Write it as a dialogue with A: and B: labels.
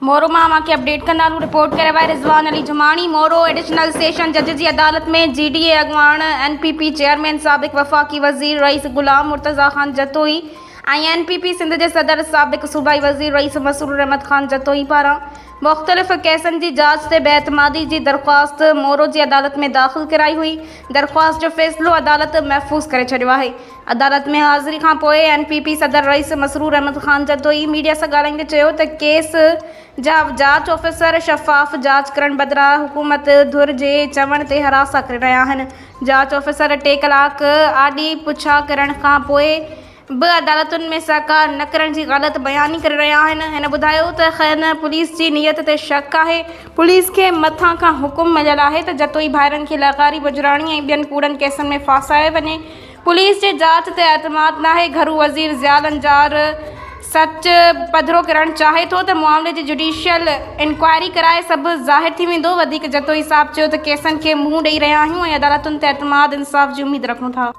A: مورو مان اوهان کي اپڊيٽ ڪندا هلون رپورٽ ڪري آهي رضوان علي جماڻي مورو ايڊيشنل سيشن جج جي عدالت ۾ جي ڊي اي اڳواڻ اين پي پي چيئرمين سابق وفاقي وزير رئيس Ghulam Murtaza Khan Jatoi ۽ N P P Sindh جي صدر سابق صوبائي وزير رئيس مسرور احمد خان جتوئي پاران مختلف ڪيسن جي جاچ تي بي اعتمادي جي درخواست مورو جي عدالت ۾ داخل ڪرائي هئي درخواست جو فيصلو عدالت محفوظ ڪري ڇڏيو آهي عدالت ۾ حاضري کان پوء اين پي پي صدر رئيس مسرور احمد خان جتوئي ميڊيا سان ڳالهائيندي چيو ته ڪيس جا جاچ آفيسر شفاف جاچ ڪرڻ بدران حڪومت ڌر جي چوڻ تي هراسان ڪري رهيا آهن، جاچ آفيسر ٽي ڪلاڪ آڏي پڇا ڪرڻ کان پوء به عدالتن ۾ سهڪار نه ڪرڻ جي غلط بياني ڪري رهيا آهن، هن ٻڌايو ته کين پوليس جي نيت تي شڪ آهي، پوليس کي مٿان کان حڪم مليل آهي ته جتوئي ڀائرن کي لغاري، بجراڻي ۽ ٻين ڪوڙن ڪيسن ۾ ڦاسايو وڃي. پوليس جي جاچ تي اعتماد ناهي، گهرو وزير ضياء لنجار سچ پڌرو ڪرڻ چاهي ٿو ته معاملي جي جڊيشل انڪوائري ڪرائي سڀ ظاهر ٿي ويندو، وڌيڪ جتوئي صاحب چيو ته ڪيسن کي منهن ڏئي رهيا آهيون ۽ عدالتن تي اعتماد انصاف جي اميد رکون ٿا.